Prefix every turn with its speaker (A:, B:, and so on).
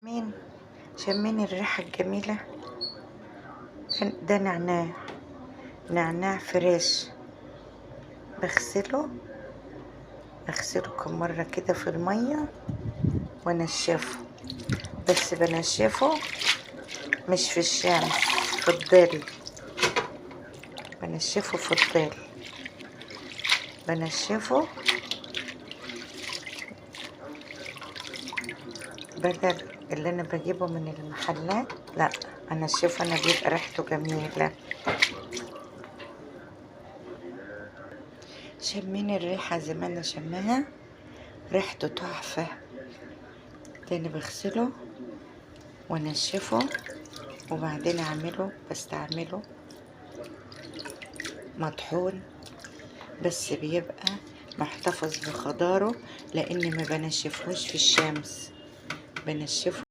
A: مين شمين الريحة الجميلة؟ ده نعناع، نعناع fresh. بغسله، اغسله كم مرة كده في المية وانشفه، بس بنشفه مش في الشمس، في الظل. بنشفه في الظل، بنشفه بدل اللي انا بجيبه من المحلات، لا انشفه انا، بيبقى ريحته جميلة. شمين الريحة زي ما انا شماها، ريحته تحفة. تاني بغسله وانشفه وبعدين اعمله، بستعمله مطحون، بس بيبقى محتفظ بخضاره لان ما بنشفهوش في الشمس، بنشفه